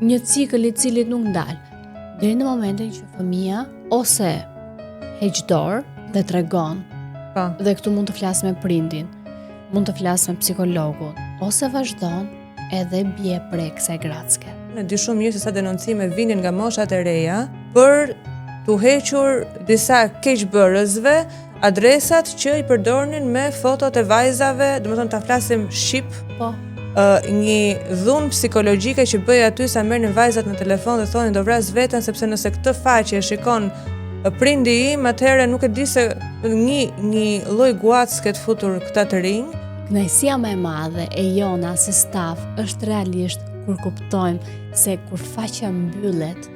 Një cikël i cili nuk ndal deri në momentin që fëmija ose heq dorë dhe tregon. Po. Dhe këtu mund të flasë me prindin, mund të flasë me psikologun, ose vazhdon edhe bie pre kësaj gracke. Ne di shumë mirë se sa denoncime vinin nga moshat e reja për t'u hequr disa keqbërësve adresat që i përdornin me fotot e vajzave, domethënë ta flasim shqip. Po. Uh, një dhunë psikologjike që bëhej aty sa merrnin vajzat në telefon dhe thonin do vras veten sepse nëse këtë faqe e shikon prindi im, atëherë nuk e di se një një lloj guacke të futur këta të rinj. Kënaqësia më e madhe e jona si staf është realisht kur kuptojmë se kur faqja mbyllet,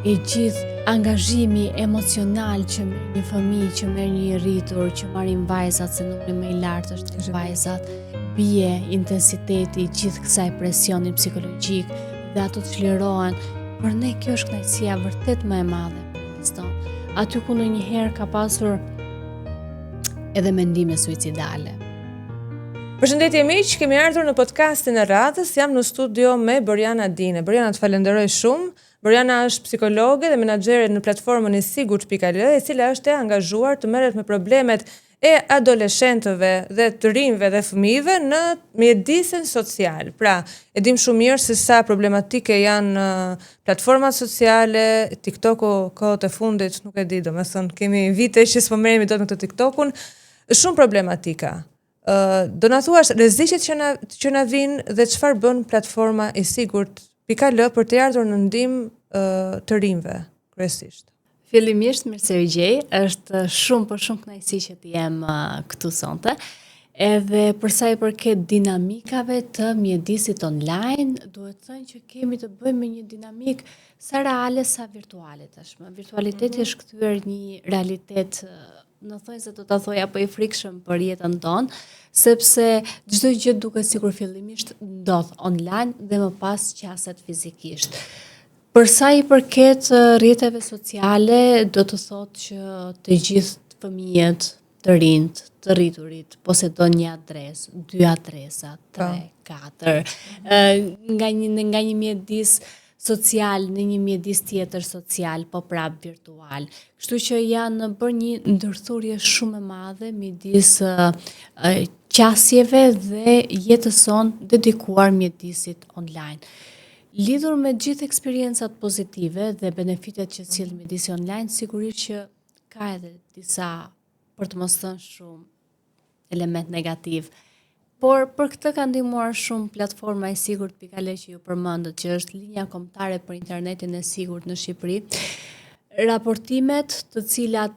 i gjithë angazhimi emocional që merr një fëmijë, që merr një i rritur, që marrin vajzat se numri më i lartë është tek vajzat, bie intensiteti i gjithë kësaj presioni psikologjik dhe ato të çlirohen. Për ne kjo është kënaqësia vërtet më e madhe për tonë. Aty ku ndonjëherë ka pasur edhe mendime suicidale. Përshëndetje miq, kemi ardhur në podcastin e radhës. Jam në studio me Borjana Dine. Borjana, të falenderoj shumë. Borjana është psikologe dhe menaxhere në platformën e sigurt.al, e cila është e angazhuar të merret me problemet e adoleshentëve dhe të rinjve dhe fëmijëve në mjedisin social. Pra, e dim shumë mirë se sa problematike janë platformat sociale, TikToku kohët e fundit, nuk e di, domethënë kemi vite që s'po merremi dot me këtë TikTokun, shumë problematika. Ë uh, do na thuash rreziqet që na që na vijnë dhe çfarë bën platforma e sigurt pikë al për të ardhur në ndihmë uh, të rinjve kryesisht. Fillimisht mirë se ju gjej, është shumë po shumë kënaqësi që të jem uh, këtu sonte. Edhe për sa i përket dinamikave të mjedisit online, duhet thënë që kemi të bëjmë me një dinamikë sa reale sa virtuale tashmë. Virtualiteti mm -hmm. është kthyer një realitet në thonjëza do ta thoja po i frikshëm për jetën tonë, sepse çdo gjë duket sikur fillimisht ndodh online dhe më pas qaset fizikisht. Për sa i përket rrjeteve sociale, do të thotë që të gjithë fëmijët, të rinjtë, të rriturit, posedojnë një adresë, dy adresa, tre, po. katër, nga një nga një mjedis social në një mjedis tjetër social, po prap virtual. Kështu që janë bërë një ndërthurje shumë e madhe midis qasjeve dhe jetës sonë dedikuar mjedisit online. Lidhur me gjithë eksperiencat pozitive dhe benefitet që sjell mjedisi online, sigurisht që ka edhe disa, për të mos thënë shumë, element negativ. Por për këtë ka ndihmuar shumë platforma e sigurt pikë al që ju përmendët, që është linja kombëtare për internetin e sigurt në Shqipëri. Raportimet të cilat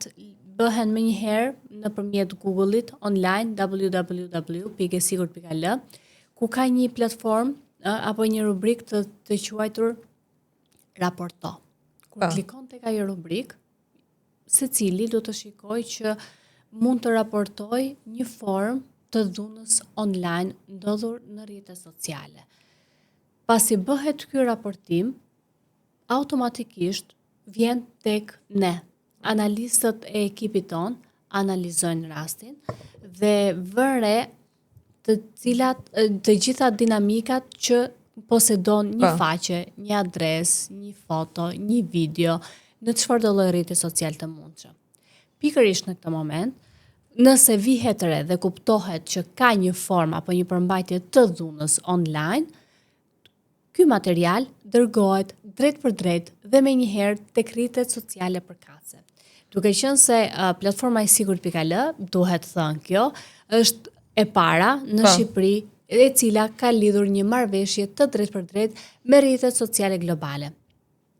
bëhen menjëherë nëpërmjet Google-it online www.esigurt.al, ku ka një platformë apo një rubrikë të të quajtur raporto. Kur po. klikon tek ajo rubrikë, secili do të shikojë që mund të raportojë një formë të dhunës online ndodhur në rrjete sociale. Pasi bëhet ky raportim, automatikisht vjen tek ne. Analistët e ekipit tonë analizojnë rastin dhe vënë re të cilat të gjitha dinamikat që posedon një po. faqe, një adresë, një foto, një video në çfarëdo lloj rrjeti social të mundshëm. Pikërisht në këtë moment, nëse vihet re dhe kuptohet që ka një formë apo një përmbajtje të dhunës online, Ky material dërgohet drejtpërdrejt dhe menjëherë tek rrjetet sociale përkatëse. Duke qenë se uh, platforma e sigurt.al, duhet thënë kjo, është e para në pa. Po. Shqipëri e cila ka lidhur një marrëveshje të drejtpërdrejtë me rrjetet sociale globale.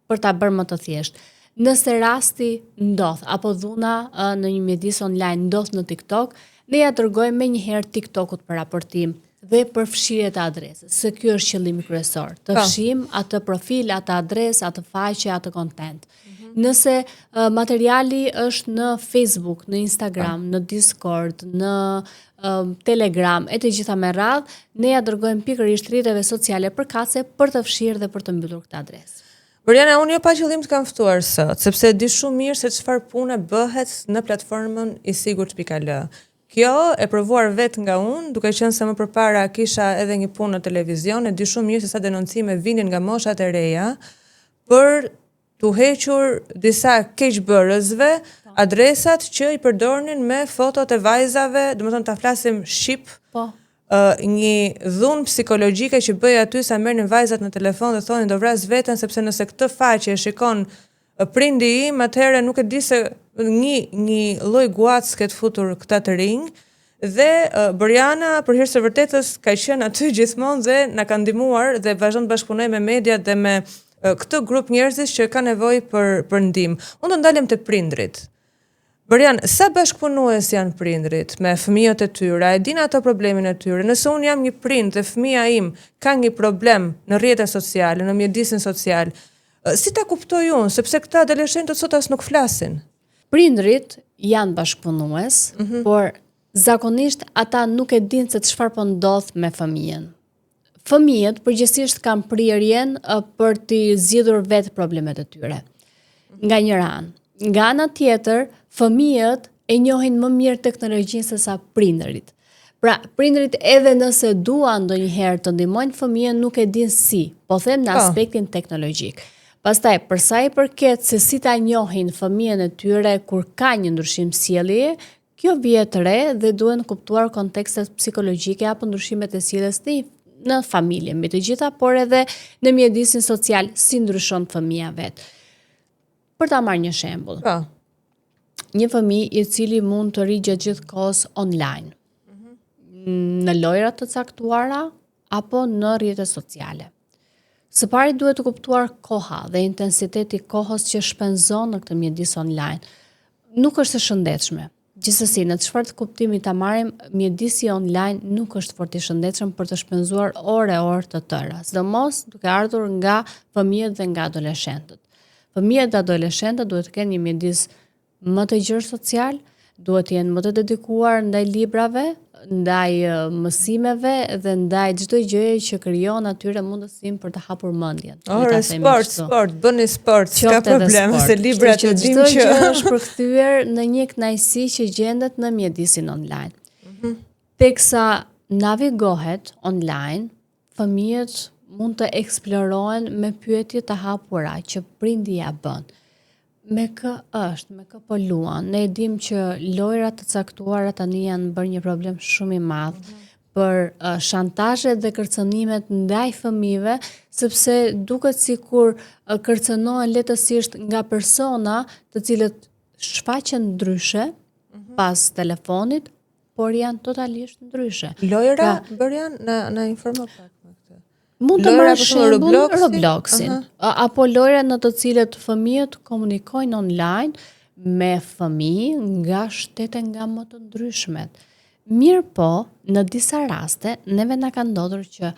Për ta bërë më të thjeshtë, nëse rasti ndodh apo dhuna në një mjedis online ndodh në TikTok, ne ia dërgojmë menjëherë TikTokut për raportim dhe për fshirje të adresës, se ky është qëllimi kryesor, të po. fshijmë atë profil, atë adresë, atë faqe, atë content. Mm -hmm. Nëse uh, materiali është në Facebook, në Instagram, po. në Discord, në Telegram e të gjitha me radhë, ne ia dërgojmë pikërisht rrjeteve sociale përkatëse për të fshirë dhe për të mbyllur këtë adresë. Borjana, unë jo pa qëllim të kam ftuar sot, sepse e di shumë mirë se çfarë pune bëhet në platformën e sigurt.al. Kjo e provuar vetë nga unë, duke qenë se më përpara kisha edhe një punë në televizion, e di shumë mirë se sa denoncime vinin nga moshat e reja për t'u hequr disa keqbërësve po. adresat që i përdornin me fotot e vajzave, domethënë ta flasim shqip. Po. Uh, një dhunë psikologjike që bëhej aty sa merrnin vajzat në telefon dhe thonin do vras veten sepse nëse këtë faqe e shikon prindi im, atëherë nuk e di se një një lloj guacke të futur këta të rinj dhe uh, Borjana për hir së vërtetës ka qenë aty gjithmonë dhe na ka ndihmuar dhe vazhdon të bashkëpunojë me mediat dhe me uh, këtë grup njerëzish që ka nevojë për për ndihmë. Unë do ndalem te prindrit. Borjan, sa bashkëpunues janë prindrit me fëmijët e tyre? A e dinë ato problemin e tyre? Nëse unë jam një prind dhe fëmija im ka një problem në rrjete sociale, në mjedisin social, si ta kuptoj unë, sepse këta adoleshentët sot as nuk flasin. Prindrit janë bashkëpunues, mm -hmm. por zakonisht ata nuk e dinë se çfarë po ndodh me fëmijën. Fëmijët përgjithsisht kanë prirjen për t'i zgjidhur vetë problemet e tyre. Nga njëra anë. Nga ana tjetër, fëmijët e njohin më mirë teknologjinë se sa prindërit. Pra, prindërit edhe nëse duan ndonjëherë të ndihmojnë fëmijën, nuk e dinë si, po them në po. aspektin teknologjik. Pastaj, për sa i përket se si ta njohin fëmijën e tyre kur ka një ndryshim sjelljeje, Kjo vihet re dhe duhen kuptuar kontekstet psikologjike apo ndryshimet e sjelljes në në familje mbi të gjitha, por edhe në mjedisin social si ndryshon fëmija vetë. Për ta marrë një shembull. Po. Një fëmijë i cili mund të rrijë gjatë gjithë kohës online. Mm -hmm. Në lojra të caktuara apo në rrjete sociale. Së pari duhet të kuptuar koha dhe intensiteti i kohës që shpenzon në këtë mjedis online. Nuk është e shëndetshme. Gjithsesi, në çfarë të kuptimi ta marrim, mjedisi online nuk është fort i shëndetshëm për të shpenzuar orë e orë të tëra, sidomos duke ardhur nga fëmijët dhe nga adoleshentët. Fëmijët dhe adoleshentët duhet të kenë një mjedis më të gjerë social, duhet të jenë më të dedikuar ndaj librave, ndaj mësimeve dhe ndaj çdo gjëje që krijon atyre mundësinë për të hapur mendjen. Ore, sport, sport, bëni sport, s'ka problem, se librat e dim që... Çdo gjë është përkthyer në një kënaqësi që gjendet në mjedisin online. Mm -hmm. Teksa navigohet online, fëmijët mund të eksplorohen me pyetje të hapura që prindi ja bën. Me kë është, me kë po luan. Ne e dimë që lojra të caktuara tani janë bërë një problem shumë i madh mm -hmm. për uh, shantazhet dhe kërcënimet ndaj fëmijëve, sepse duket sikur uh, kërcënohen lehtësisht nga persona të cilët shfaqen ndryshe mm -hmm. pas telefonit, por janë totalisht ndryshe. Lojra pra, bërë na na informo pak me këtë. Mund të marrë shembull Robloxin, Robloxin uh -huh. apo lojra në të cilët fëmijët komunikojnë online me fëmijë nga shtete nga më të ndryshmet. Mirëpo, në disa raste, neve na ka ndodhur që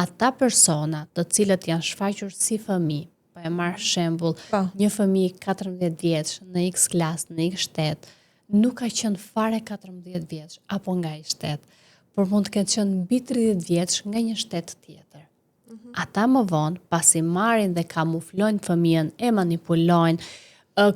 ata persona të cilët janë shfaqur si fëmijë, po e marr shembull, po. një fëmijë 14 vjeç në X klasë, në X shtet, nuk ka qenë fare 14 vjeç apo nga ai shtet, por mund të ketë qenë mbi 30 vjeç nga një shtet tjetër. Mm -hmm. Ata më vonë, pasi marrin dhe kamuflojnë fëmijën, e manipulojnë,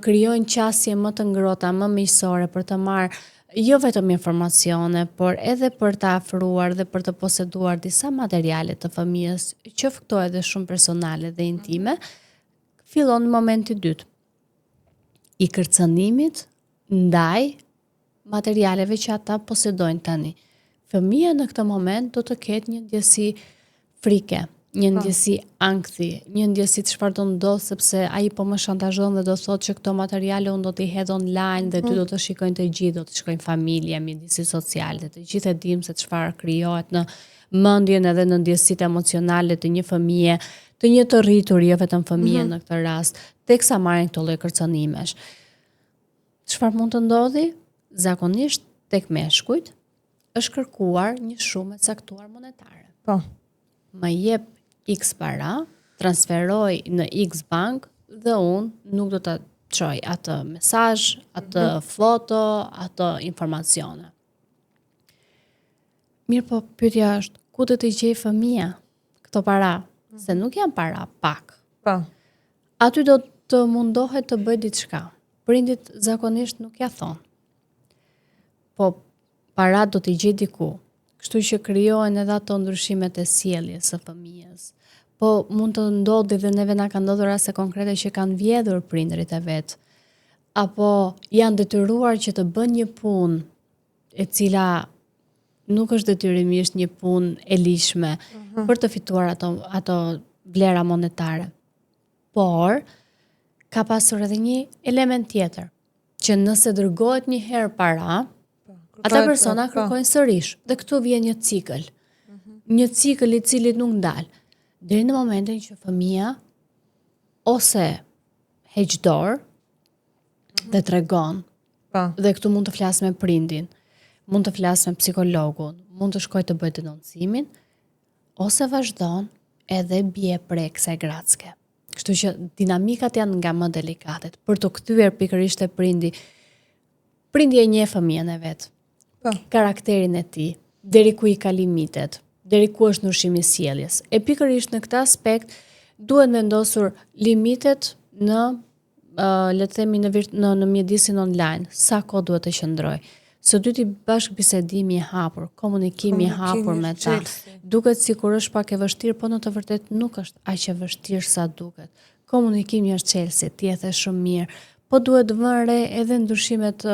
krijojnë qasje më të ngrohta, më miqësore për të marrë jo vetëm informacione, por edhe për të afruar dhe për të poseduar disa materiale të fëmijës, qoftë këto edhe shumë personale dhe intime, fillon momenti i dytë i kërcënimit ndaj materialeve që ata posedojnë tani. Fëmija në këtë moment do të ketë një ndjesi frike, një po. ndjesi ankthi, një ndjesi çfarë do ndodhë sepse ai po më shantazhon dhe do thotë që këto materiale unë do t'i hedh online dhe ty mhm. do të shikojnë të gjithë, do të shikojnë familja, mjedisi social dhe të gjithë e dimë se çfarë krijohet në mendjen edhe në ndjesitë emocionale të një fëmije, të një të rrituri, jo vetëm fëmije mm -hmm. në këtë rast, teksa marrin këto lloj kërcënimesh. Çfarë mund të ndodhi? Zakonisht tek meshkujt është kërkuar një shumë e caktuar monetare. Po. Më jep X para, transferoj në X bank dhe unë nuk do ta çoj atë mesazh, atë mm -hmm. foto, ato informacione. Mirëpo, pyetja është, ku do t'i gjejë fëmija këto para? Mm -hmm. Se nuk janë para pak. Po. Aty do të mundohet të bëjë diçka. Prindit zakonisht nuk ja thonë. Po. Paratë do t'i gjej diku. Kështu që krijohen edhe ato ndryshimet e sjelljes së fëmijës. Po mund të ndodhi dhe neve na ka ndodhur raste konkrete që kanë vjedhur prindërit e vet. Apo janë detyruar që të bëjnë një punë e cila nuk është detyrimisht një punë e ligjshme uh mhm. -huh. për të fituar ato ato vlera monetare. Por ka pasur edhe një element tjetër, që nëse dërgohet një herë para, po, ata persona po, po. kërkojnë sërish dhe këtu vjen një cikël. Uh mhm. -huh. Një cikël i cili nuk ndal deri në momentin që fëmija ose heq dorë mhm. dhe tregon. Po. Dhe këtu mund të flasë me prindin, mund të flasë me psikologun, mund të shkojë të bëjë denoncimin, ose vazhdon edhe bie pre kësaj gracke. Kështu që dinamikat janë nga më delikatet. Për t'u kthyer pikërisht te prindi, prindi e njeh fëmijën e vet. Po. Karakterin e tij, deri ku i ka limitet, deri ku është ndryshimi i sjelljes. E pikërisht në këtë aspekt duhen vendosur limitet në uh, le të themi në në në mjedisin online, sa kohë duhet të qëndrojë. Së dyti bashkëbisedimi i hapur, komunikimi i hapur me ta. Duket sikur është pak e vështirë, po në të vërtetë nuk është aq e vështirë sa duket. Komunikimi është çelësi, ti e the shumë mirë. Po duhet vënë re edhe ndryshimet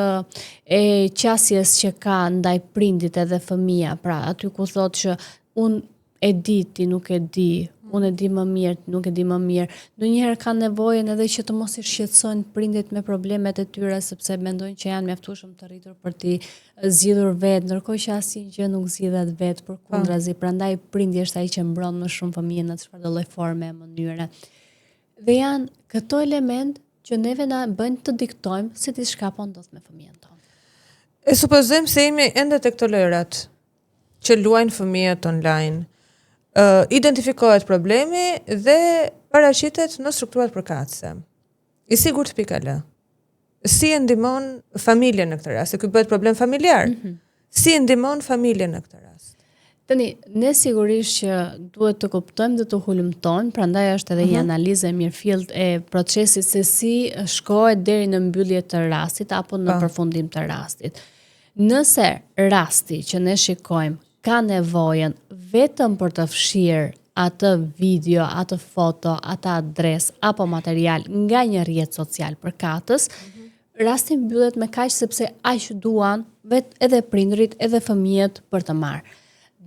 e qasjes që ka ndaj prindit edhe fëmija, pra aty ku thotë që unë e di, ti nuk e di, unë e di më mirë, ti nuk e di më mirë. Ndonjëherë kanë nevojën edhe që të mos i shqetësojnë prindit me problemet e tyre, sepse mendojnë që janë mjaftueshëm të rritur për t'i zgjidhur vetë, ndërkohë që asnjë gjë nuk zgjidhet vetë, përkundrazi. Prandaj prindi është ai që mbron më shumë fëmijën në çfarëdo lloj forme e mënyre. Dhe janë këto elementë që neve na bëjnë të diktojmë se diçka po ndodh me fëmijën tonë. E supozojmë se jemi ende te këto lojërat që luajnë fëmijët online. Uh, identifikohet problemi dhe paraqitet në strukturat përkatëse. I sigurt pikë al. Si e ndihmon familjen në këtë rast? Se ky bëhet problem familjar. Mm -hmm. Si e ndihmon familjen në këtë rast? Tani, ne sigurisht që duhet të kuptojmë dhe të hulumtojmë, prandaj është edhe uh -huh. një mhm. analizë e mirëfilltë e procesit se si shkohet deri në mbyllje të rastit apo në pa. Po. përfundim të rastit. Nëse rasti që ne shikojmë ka nevojën vetëm për të fshirë atë video, atë foto, atë adresë apo material nga një rrjet social përkatës, mm -hmm. rasti mbyllet me kaq sepse aq duan vetë edhe prindërit edhe fëmijët për të marrë.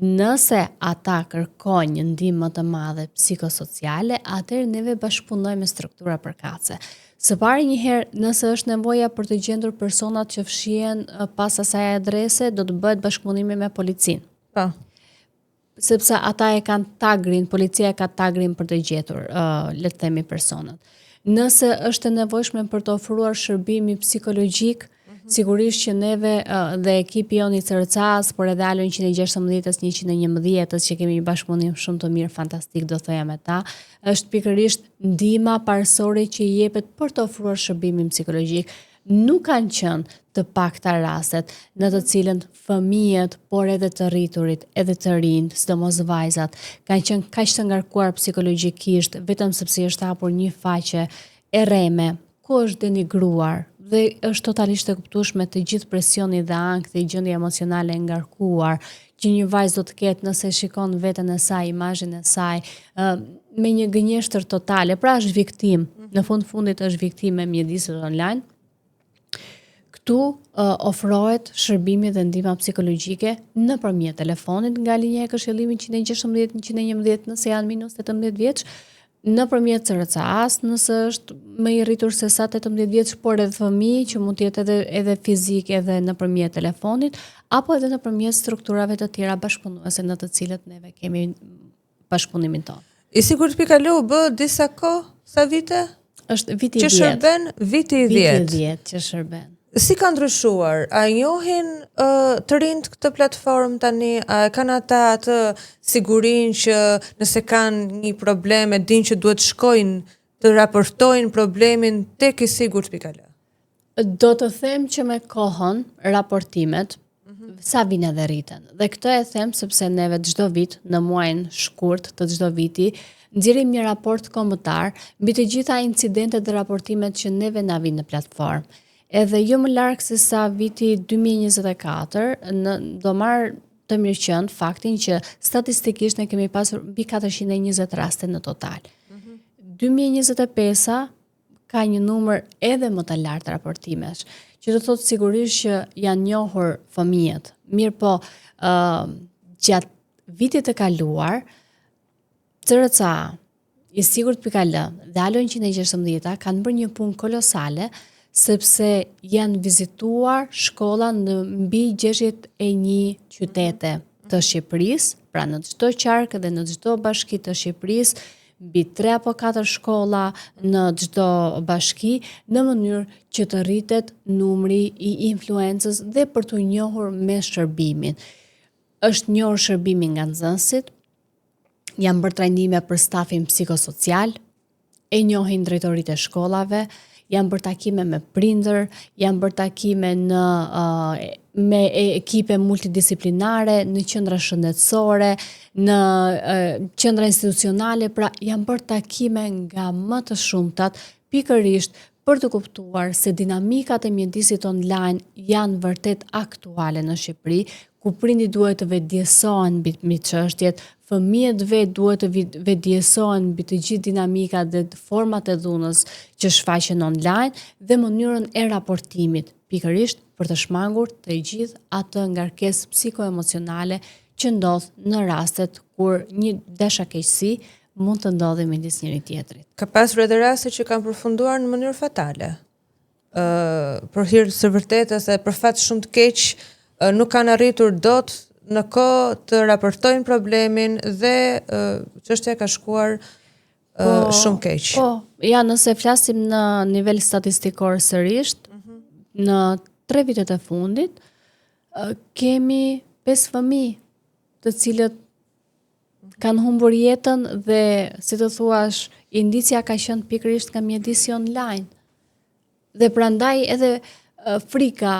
Nëse ata kërkojnë një ndihmë më të madhe psikosociale, atëherë neve bashkëpunojmë me struktura përkatëse. Së pari një herë, nëse është nevoja për të gjendur personat që fshihen pas asaj adrese, do të bëhet bashkëpunimi me policinë. Po. Sepse ata e kanë tagrin, policia e ka tagrin për të gjetur, uh, le të themi personat. Nëse është e nevojshme për të ofruar shërbimi psikologjik, mhm. sigurisht që neve dhe ekipi jonë i CRCA-s, por edhe Alo 116-s, 111-s që kemi një bashkëpunim shumë të mirë, fantastik do thoja me ta, është pikërisht ndihma parësore që i jepet për të ofruar shërbimin psikologjik. Nuk kanë qenë të pakta rastet në të cilën fëmijët, por edhe të rriturit, edhe të rinjtë, sidomos vajzat, kanë qenë kaq të ngarkuar psikologjikisht vetëm sepse i është hapur një faqe e rreme ku është denigruar dhe është totalisht e kuptueshme të gjithë presioni dhe ankthi, gjendja emocionale e ngarkuar që një vajzë do të ketë nëse shikon veten e saj, imazhin e saj, me një gënjeshtër totale, pra është viktimë, mhm. në fund fundit është viktimë e mjedisit online. Këtu uh, ofrohet shërbimi dhe ndihma psikologjike nëpërmjet telefonit nga linja e këshillimit 116 111 nëse janë minus 18 vjeç, nëpërmjet CRCA-s, nëse është më i rritur se sa 18 vjeç, por edhe fëmijë që mund të jetë edhe edhe fizik edhe nëpërmjet telefonit, apo edhe nëpërmjet strukturave të tjera bashkëpunuese në të cilët neve kemi bashkëpunimin tonë. I sigurt pikë al u bë disa kohë, sa vite? Është viti i 10. Që shërben viti i 10. Viti i 10 që shërben. Si ka ndryshuar? A e njohin uh, të rinjtë këtë platformë tani? A e kanë ata atë sigurinë që nëse kanë një problem e dinë që duhet shkojnë të raportojnë problemin tek i sigurt pikë al? Do të them që me kohën raportimet mm -hmm. sa vijnë edhe rriten. Dhe këtë e them sepse neve çdo vit në muajin shkurt të çdo viti nxjerrim një raport kombëtar mbi të gjitha incidentet dhe raportimet që neve na vijnë në platformë. Edhe jo më larg se sa viti 2024, në, do marr të mirëqenë faktin që statistikisht ne kemi pasur mbi 420 raste në total. Mm -hmm. 2025-a ka një numër edhe më të lartë raportimesh, që do thotë sigurisht që janë njohur fëmijët. Mirëpo, uh, gjatë vitit të kaluar, CRCA, i sigurt.al dhe Alo 116 kanë bërë një punë kolosale sepse janë vizituar shkolla në mbi 61 qytete të Shqipërisë, pra në çdo qark dhe në çdo bashki të Shqipërisë, mbi 3 apo 4 shkolla në çdo bashki, në mënyrë që të rritet numri i influencës dhe për t'u njohur me shërbimin. Është njohur shërbimi nga nxënësit, janë bërë trajnime për stafin psikosocial, e njohin drejtoritë e shkollave, janë bërë takime me prindër, janë bërë takime në uh, me ekipe multidisiplinare, në qendra shëndetësore, në uh, qendra institucionale, pra janë bërë takime nga më të shumtat, pikërisht për të kuptuar se dinamikat e mjedisit online janë vërtet aktuale në Shqipëri, ku prindit duhet të vetëdijesohen mbi mbi çështjet, fëmijët vetë duhet të vetëdijesohen mbi të gjithë dinamikat dhe format e dhunës që shfaqen online dhe mënyrën e raportimit, pikërisht për të shmangur të gjithë atë ngarkesë psikoemocionale që ndodh në rastet kur një dashakeqësi mund të ndodhi midis njëri tjetrit. Ka pasur edhe raste që kanë përfunduar në mënyrë fatale. Ë uh, për hir të së vërtetës dhe për fat shumë të keq, uh, nuk kanë arritur dot në kohë të raportojnë problemin dhe uh, çështja ka shkuar uh, po, shumë keq. Po, ja nëse flasim në nivel statistikor sërisht, mm -hmm. në tre vitet e fundit uh, kemi pesë fëmijë të cilët kanë humbur jetën dhe si të thuash, indicia ka qenë pikërisht nga mjedisi online. Dhe prandaj edhe frika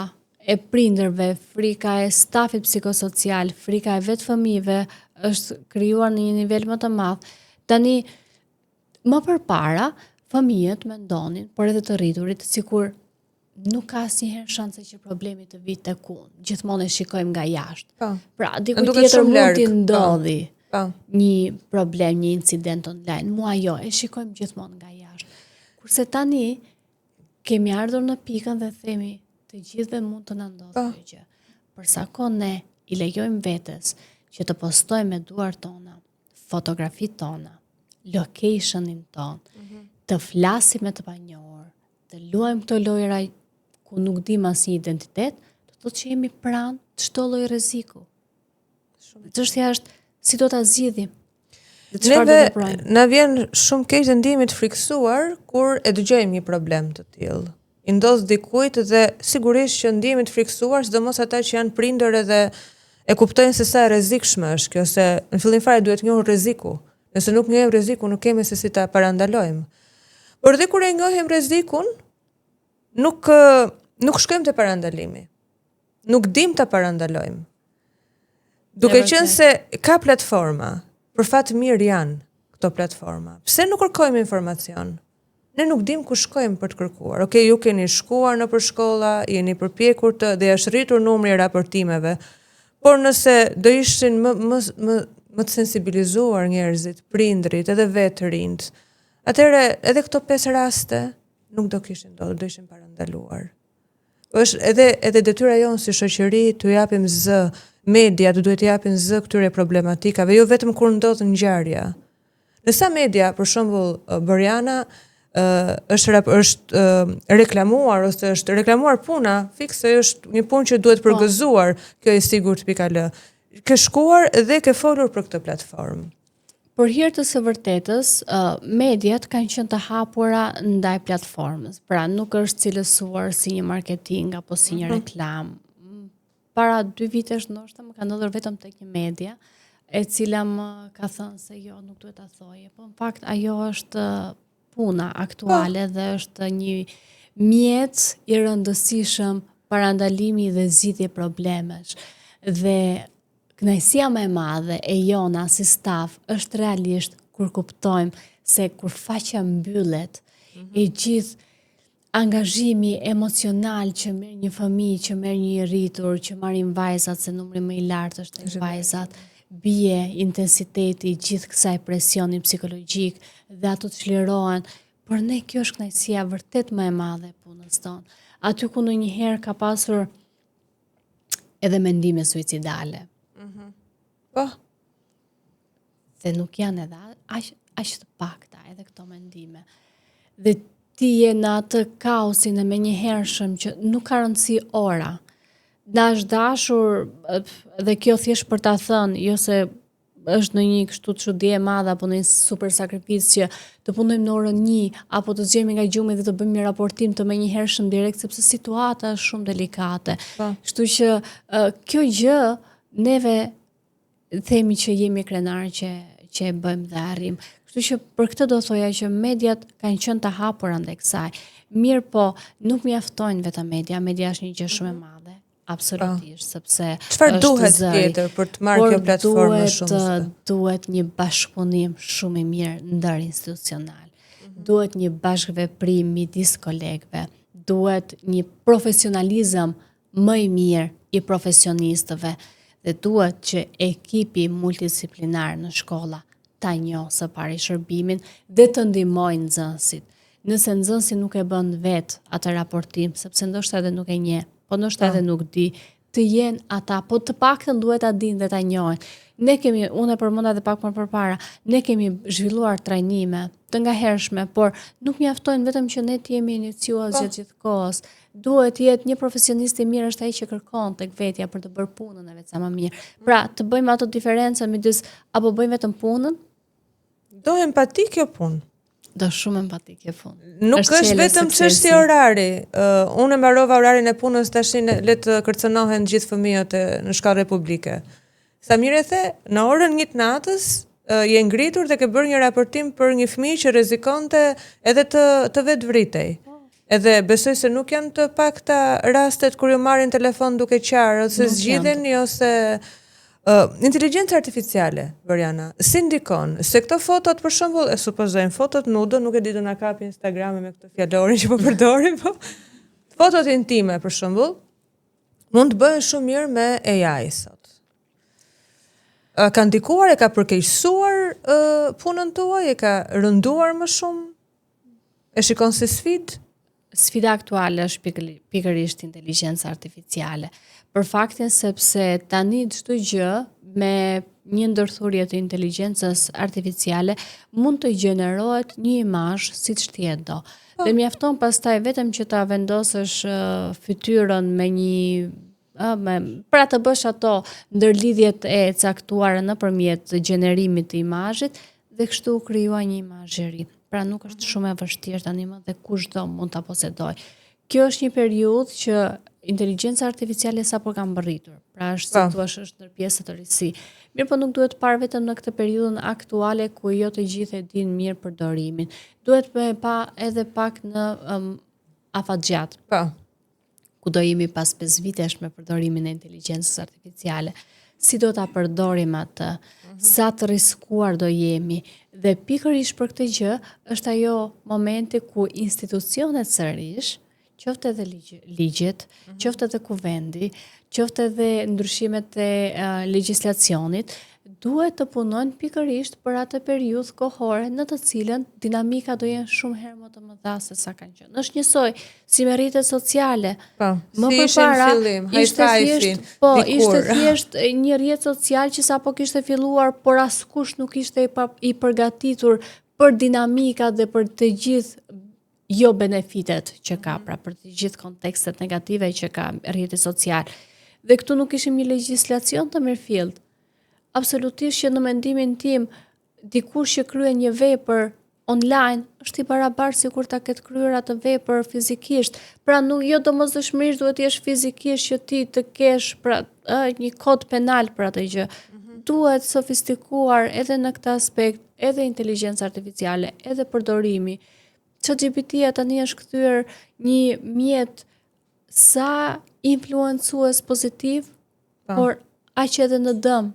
e prindërve, frika e stafit psikosocial, frika e vetë fëmijëve është krijuar në një nivel më të madh. Tani më përpara fëmijët mendonin, por edhe të rriturit, sikur nuk ka asnjëherë shanse që problemi të vijë tek unë. Gjithmonë e shikojmë nga jashtë. Po. Pra, dikujt tjetër mund t'i po. ndodhi po. një problem, një incident online. Mua jo, e shikojmë gjithmonë nga jashtë. Kurse tani kemi ardhur në pikën dhe themi të gjithëve mund të na ndodhë po. kjo gjë. Për sa kohë ne i lejojmë vetes që të postojmë me duart tona, fotografitë tona, locationin tonë, mm -hmm. të flasim me të panjohur, të luajmë këto lojëra ku nuk dimë asnjë identitet, do të thotë që jemi pranë çdo lloj rreziku. Çështja është si do ta zgjidhim. Dhe çfarë do të veprojmë? Na vjen shumë keq dhe ndihemi të frikësuar kur e dëgjojmë një problem të tillë. I ndodh dikujt dhe sigurisht që ndihemi të frikësuar, sidomos ata që janë prindër edhe e kuptojnë se sa e rrezikshme është kjo, se në fillim fare duhet njohur rreziku. Nëse nuk njohim rrezikun, nuk kemi se si ta parandalojmë. Por dhe kur e njohim rrezikun, nuk nuk shkojmë te parandalimi. Nuk dim ta parandalojmë. Duke qenë se ka platforma, për fat mirë janë këto platforma. Pse nuk kërkojmë informacion? Ne nuk dim ku shkojmë për të kërkuar. Okej, ju keni shkuar nëpër shkolla, jeni përpjekur të dhe është rritur numri i raportimeve. Por nëse do ishin më më më më të sensibilizuar njerëzit, prindrit, edhe vetë të rinjtë, atëherë edhe këto pesë raste nuk do kishin ndodhur, do ishin parandaluar. Është edhe edhe detyra jonë si shoqëri t'u japim zë, mediat duhet t'i japin zë këtyre problematikave, jo vetëm kur ndodh ngjarja. Në sa media, për shembull, Boriana është është reklamuar ose është reklamuar puna fikse është një punë që duhet po. përgëzuar, kjo e sigurt.al. Ke shkuar dhe ke folur për këtë platformë. Për hir të së vërtetës, mediat kanë qenë të hapura ndaj platformës. Pra nuk është cilësuar si një marketing apo si një mhm. reklamë. Para dy vitesh ndoshta më ka ndodhur vetëm tek një media, e cila më ka thënë se jo, nuk duhet ta thoje. Po në fakt ajo është puna aktuale po. dhe është një mjet i rëndësishëm parandalimi dhe zgjidhje problemesh. Dhe Kënaqësia më e madhe e jona si staf është realisht kur kuptojmë se kur faqja mbyllet, mm -hmm. i gjithë Angazhimi emocional që merr një fëmijë, që merr një i rritur, që marrin vajzat se numri më i lartë është tek vajzat, bie intensiteti i gjithë kësaj presioni psikologjik dhe ato çlirohen. Për ne kjo është kënaqësia vërtet më e madhe e punës tonë. Aty ku ndonjëherë ka pasur edhe mendime suicidale. Mm -hmm. Po. Dhe nuk janë edhe aq aq të pakta edhe këto mendime. Dhe ti je në atë kaosin e menjëhershëm që nuk ka rëndësi ora. Na është dashur dhe kjo thjesht për ta thënë, jo se është ndonjë kështu çudi e madhe apo ndonjë super sakrificë që të punojmë në orën 1 apo të zgjohemi nga gjumi dhe të bëjmë një raportim të menjëhershëm direkt sepse situata është shumë delikate. Po. Kështu që kjo gjë neve themi që jemi krenarë që që e bëjmë dhe arrijmë. Kështu që për këtë do thoja që mediat kanë qenë të hapura ndaj kësaj. Mirëpo, nuk mjaftojnë vetëm media, media është një gjë shumë e mhm. madhe, absolutisht, po. sepse çfarë duhet tjetër për të marrë kjo platformë më shumë? Duhet një bashkëpunim shumë i mirë ndërinstitucional. Mm -hmm. Duhet një bashkëveprim midis kolegëve, duhet një profesionalizëm më i mirë i profesionistëve dhe duhet që ekipi multidisciplinar në shkolla ta njohë së pari shërbimin dhe të ndihmojë nxënësit. Nëse nxënësi nuk e bën vetë atë raportim, sepse ndoshta edhe nuk e njeh, po ndoshta edhe nuk di, të jenë ata, po të paktën duhet ta dinë dhe ta njohin. Ne kemi, unë e përmenda edhe pak më përpara, ne kemi zhvilluar trajnime të ngahershme, por nuk mjaftojnë vetëm që ne të jemi iniciues po. gjatë gjithë kohës. Duhet të jetë një profesionist i mirë është ai që kërkon tek vetja për të bërë punën e vet sa më mirë. Pra, të bëjmë ato diferencën midis apo bëjmë vetëm punën? Do empati kjo punë. Do shumë empati kjo punë. Nuk është, është vetëm çështje orari. Uh, unë e mbarova orarin e punës tash le të kërcënohen gjithë fëmijët e, në shkallë republike. Sa mirë e the, në orën 1 të natës uh, je ngritur dhe ke bërë një raportim për një fëmijë që rrezikonte edhe të të vetëvritej. Po. Edhe besoj se nuk janë të pakta rastet kur ju marrin telefon duke qarë ose zgjidheni ose uh, inteligjenca artificiale, Boriana, si ndikon? Se këto fotot për shembull, e supozojmë fotot nudo, nuk e di do na kapi Instagrami me këtë fjalorin që po përdorim, po fotot intime për shembull, mund të bëhen shumë mirë me AI sot. Ka ndikuar e ka përkeqësuar uh, punën tuaj, e ka rënduar më shumë? E shikon si sfidë? Sfida aktuale është pikërisht inteligjenca artificiale. Për faktin sepse tani çdo gjë me një ndërthurje të inteligjencës artificiale mund të gjenerohet një imazh siç ti e do. Po. Dhe mjafton pastaj vetëm që ta vendosësh uh, fytyrën me një ë me pra të bësh ato ndërlidhjet e caktuara nëpërmjet gjenerimit të imazhit dhe kështu u krijua një imazh i ri. Pra nuk është shumë e vështirë tani më dhe kushdo mund ta posedojë. Kjo është një periudhë që inteligjenca artificiale sapo ka mbërritur. Pra është si po. thua është ndër pjesët të risi. Mirëpo nuk duhet parë vetëm në këtë periudhën aktuale ku jo të gjithë e dinë mirë përdorimin. Duhet me pa edhe pak në um, afatgjatë. Po. Ku do jemi pas 5 vitesh me përdorimin e inteligjencës artificiale, si do ta përdorim atë, mm -hmm. sa të rriskuar do jemi dhe pikërisht për këtë gjë është ajo momenti ku institucionet sërish, qoftë edhe ligj, ligjet, mm -hmm. qoftë edhe kuvendi, qoftë edhe ndryshimet e uh, legjislacionit, duhet të punojnë pikërisht për atë periudhë kohore në të cilën dinamika do jenë shumë herë më të mëdha se sa kanë qenë. Është njësoj si me rrjetet sociale. Po, më si përpara fillim, ishte thjesht, po, ishte thjesht një rrjet social që sapo kishte filluar, por askush nuk ishte i, pa, i përgatitur për dinamikat dhe për të gjithë jo benefitet që ka, mhm. pra për të gjithë kontekstet negative që ka rrjeti social. Dhe këtu nuk kishim një legjislacion të mirëfilltë. Absolutisht që në mendimin tim, dikush që kryen një vepër online është i barabartë sikur ta ketë kryer atë vepër fizikisht. Pra nuk jo domosdoshmërisht duhet të jesh fizikisht që ti të kesh pra ë, një kod penal për atë gjë. Mm -hmm. Duhet sofistikuar edhe në këtë aspekt, edhe inteligjenca artificiale, edhe përdorimi. ChatGPT-ja tani është kthyer një mjet sa influencues pozitiv, pa. Po. por aq edhe në dëm.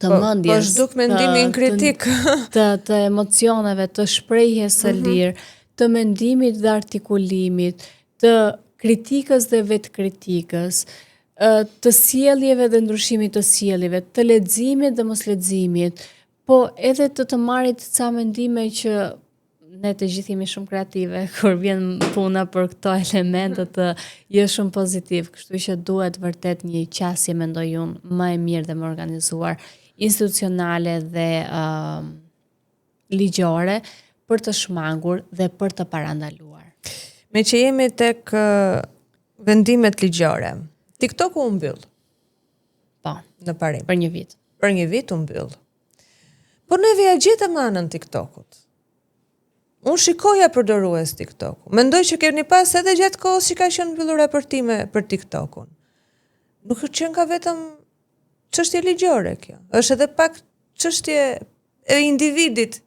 Të po, mendjes. Po zhduk mendimin kritik. Të, të, të emocioneve, të shprehjes së mm -hmm. lirë, të mendimit dhe artikulimit, të kritikës dhe vetëkritikës, të sjelljeve dhe ndryshimit të sjelljeve, të leximit dhe mosleximit, po edhe të të marrit ca mendime që ne të gjithë jemi shumë kreative kur vjen puna për këto elemente të jo shumë pozitiv, kështu që duhet vërtet një qasje mendoj unë më e mirë dhe më organizuar institucionale dhe uh, ligjore për të shmangur dhe për të parandaluar. Meqë jemi tek vendimet ligjore, TikToku u mbyll. Po. Në parim. Për një vit. Për një vit u mbyll. Po neve ia gjetëm anën TikTokut. Unë shikoja përdorues TikToku. Mendoj që keni pas edhe gjatë kohës që ka qenë mbyllur raportime për TikTokun. Nuk është qenka vetëm çështje ligjore kjo. Është edhe pak çështje e individit.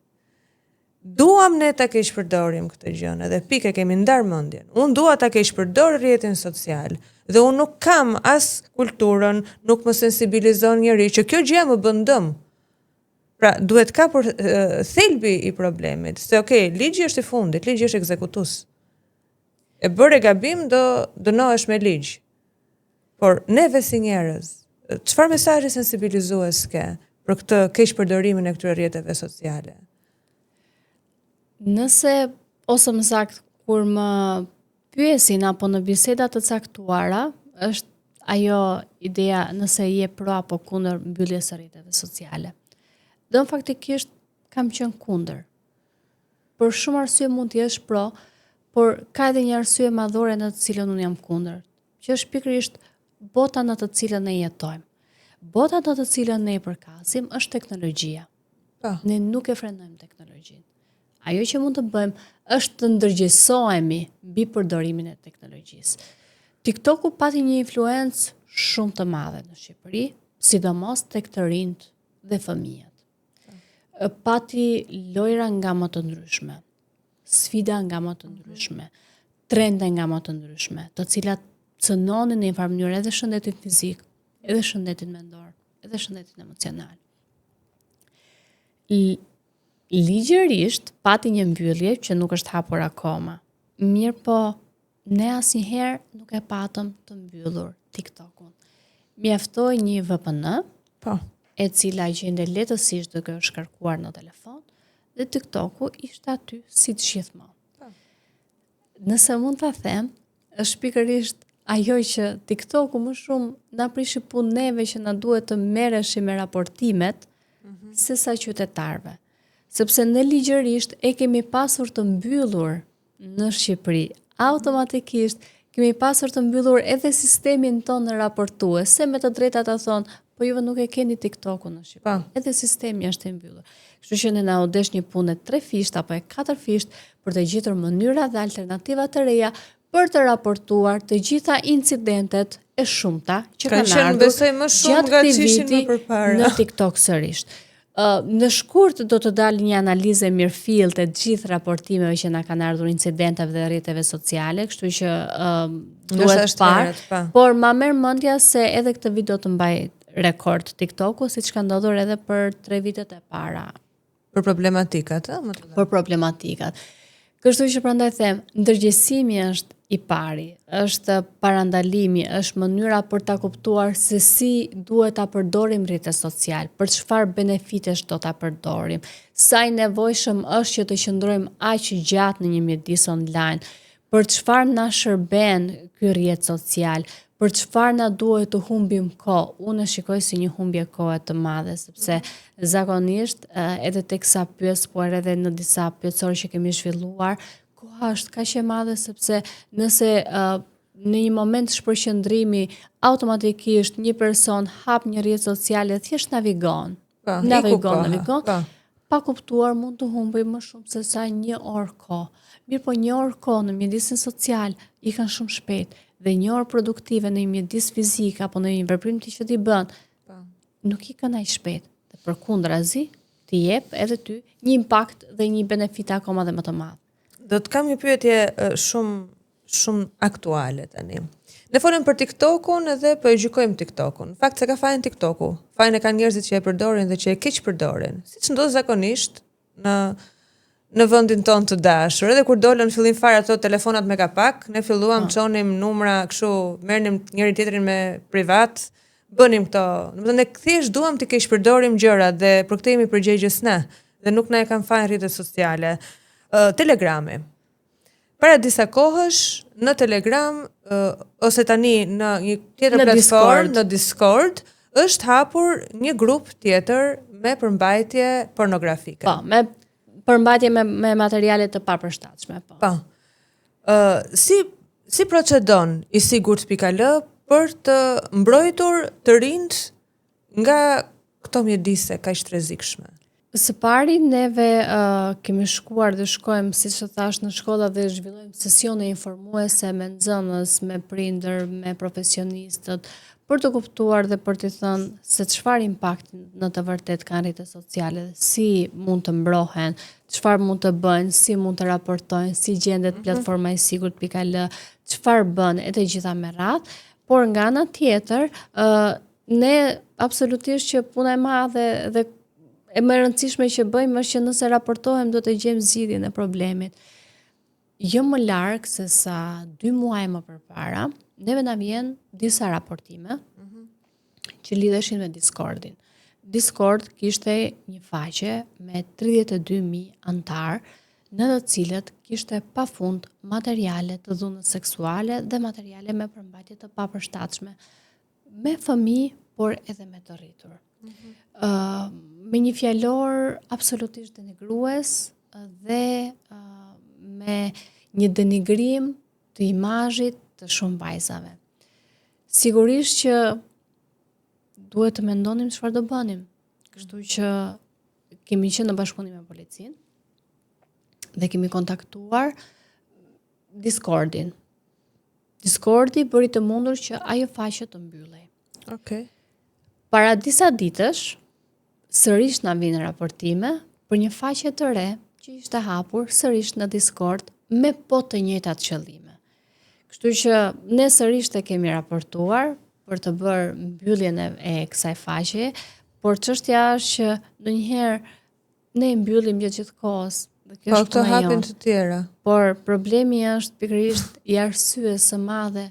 Duam ne ta keqpërdorim këtë gjënë edhe pikë e kemi ndarë mendjen. Unë dua ta keqpërdor rrjetin social dhe unë nuk kam as kulturën, nuk më sensibilizon njeri që kjo gjë më bën dëm. Pra, duhet kapur thelbi i problemit, se okay, ligji është i fundit, ligji është ekzekutues. E bëre gabim do dënohesh me ligj. Por neve si njerëz, çfarë mesazhi sensibilizues ke për këtë keqpërdorimin e këtyre rrjeteve sociale? Nëse ose më saktë kur më pyesin apo në biseda të caktuara, është ajo ideja nëse je pro apo kundër mbylljes së rrjeteve sociale. Dhe unë faktikisht kam qenë kundër. Për shumë arsye mund të jesh pro, por ka edhe një arsye madhore në të cilën unë jam kundër, që është pikërisht bota në të cilën ne jetojmë. Bota në të cilën ne i përkasim është teknologjia. Po. Ne nuk e frenojmë teknologjinë. Ajo që mund të bëjmë është të ndërgjegjësohemi mbi përdorimin e teknologjisë. TikToku pati një influencë shumë të madhe në Shqipëri, sidomos tek të rinjtë dhe fëmijët. Pati lojra nga më të ndryshme, sfida nga më të ndryshme, trende nga më të ndryshme, të cilat cënonin në një farë mënyrë edhe shëndetin fizik, edhe shëndetin mendor, edhe shëndetin emocional. Ligjërisht pati një mbyllje që nuk është hapur akoma. Mirëpo, ne asnjëherë nuk e patëm të mbyllur TikTokun. Mjaftoi një VPN, po, e cila gjendej lehtësisht duke u shkarkuar në telefon dhe TikToku ishte aty si gjithmonë. Po. Nëse mund ta them, është pikërisht ajo që TikToku më shumë na prishi punë neve që na duhet të merreshim me raportimet mm -hmm. se sa qytetarëve. Sepse ne ligjërisht e kemi pasur të mbyllur në Shqipëri. Automatikisht kemi pasur të mbyllur edhe sistemin tonë raportues, se me të drejtë ata thonë, po juve nuk e keni TikTokun në Shqipëri. Po. Edhe sistemi është i mbyllur. Kështu që ne na u desh një punë e trefishtë apo e katërfishtë për të gjetur mënyra dhe alternativa të reja për të raportuar të gjitha incidentet e shumta që kanë qenë ardhur besoj më shumë nga ç'ishin më përpara në TikTok sërish. Uh, në shkurt do të dalë një analizë e mirëfilltë e të gjithë raportimeve që na kanë ardhur incidenteve dhe rrjeteve sociale, kështu që uh, duhet parë, pa. por ma merr mendja se edhe këtë vit do të mbajë rekord TikToku, siç ka ndodhur edhe për 3 vitet e para. Për problematikat, ë, më të Për problematikat. Kështu që prandaj them, ndërgjegjësimi është i pari, është parandalimi, është mënyra për ta kuptuar se si duhet ta përdorim rrjetin social, për çfarë benefitesh do ta përdorim, sa i nevojshëm është që të qëndrojmë aq gjatë në një mjedis online, për çfarë na shërben ky rrjet social, për çfarë na duhet të humbim kohë. Unë e shikoj si një humbje kohe të madhe, sepse zakonisht edhe teksa pyes, por edhe në disa pyetësorë që kemi zhvilluar, koha është kaq e madhe sepse nëse në një moment shpërqendrimi automatikisht një person hap një rrjet social e thjesht navigon. Po, navigon, navigon. Po. Pa kuptuar mund të humbë më shumë se sa një orë kohë. Mirëpo një orë kohë në mjedisin social ikën shumë shpejt dhe një orë produktive në një mjedis fizik apo në një veprim ti që ti bën, po. nuk ikën aq shpejt. Dhe përkundrazi, të jep edhe ty një impakt dhe një benefit akoma dhe më të madh. Do të kam një pyetje shumë shumë aktuale tani. Ne folëm për TikTokun edhe po e gjykojmë TikTokun. Në fakt s'e ka fajin TikToku. Fajin e kanë njerëzit që e përdorin dhe që e keqpërdorin. Siç ndodh zakonisht në në vendin tonë të dashur. Edhe kur dolën fillim fare ato telefonat me kapak, ne filluam po. çonim numra kështu, merrnim njëri tjetrin me privat, bënim këto. Domethënë ne thjesht duam të keqpërdorim gjërat dhe për këtë jemi përgjegjës ne dhe nuk na e kanë fajin rrjetet sociale. Uh, Telegrami. Para disa kohësh në Telegram uh, ose tani në një tjetër platformë, në Discord, është hapur një grup tjetër me përmbajtje pornografike. Po, me përmbajtje me me materiale të papërshtatshme, po. Po. Ë uh, si si procedon i sigurt.al për të mbrojtur të rinjtë nga këto mjedise kaq të rrezikshme? Së pari neve uh, kemi shkuar dhe shkojmë, siç të thashë, në shkolla dhe zhvillojmë sesione informuese me nxënës, me prindër, me profesionistët, për të kuptuar dhe për të thënë se çfarë impakti në të vërtetë kanë rrjetet sociale, si mund të mbrohen, çfarë mund të bëjnë, si mund të raportojnë, si gjendet mm -hmm. platforma i sigurt.al, çfarë bën e të gjitha me radhë, por nga ana tjetër, ë uh, ne absolutisht që puna e madhe dhe e më e rëndësishme që bëjmë është që nëse raportohem duhet të gjejmë zgjidhjen e problemit. Jo më larg se sa dy muaj më përpara, neve na vjen disa raportime mm -hmm. që lidheshin me Discordin. Discord kishte një faqe me 32.000 anëtarë, në të cilët kishte pafund materiale të dhunës seksuale dhe materiale me përmbajtje të papërshtatshme me fëmijë, por edhe me të rritur. Mm -hmm. uh, me një fjalor absolutisht denigrues dhe uh, me një denigrim të imazhit të shumë vajzave. Sigurisht që duhet të mendonim çfarë do bënim. Kështu që kemi qenë në bashkëpunim me policinë dhe kemi kontaktuar Discordin. Discordi bëri të mundur që ajo faqe të mbyllej. Okej. Okay. Para disa ditësh, sërish na vijnë raportime për një faqe të re që ishte hapur sërish në Discord me po të njëjtat qëllime. Kështu që ne sërish e kemi raportuar për të bërë mbylljen e, e kësaj faqeje, por çështja është që ndonjëherë ne i mbyllim gjatë gjithë kohës. Dhe kjo po, është këto hapin të tjera. Por problemi është pikërisht i arsyes së madhe,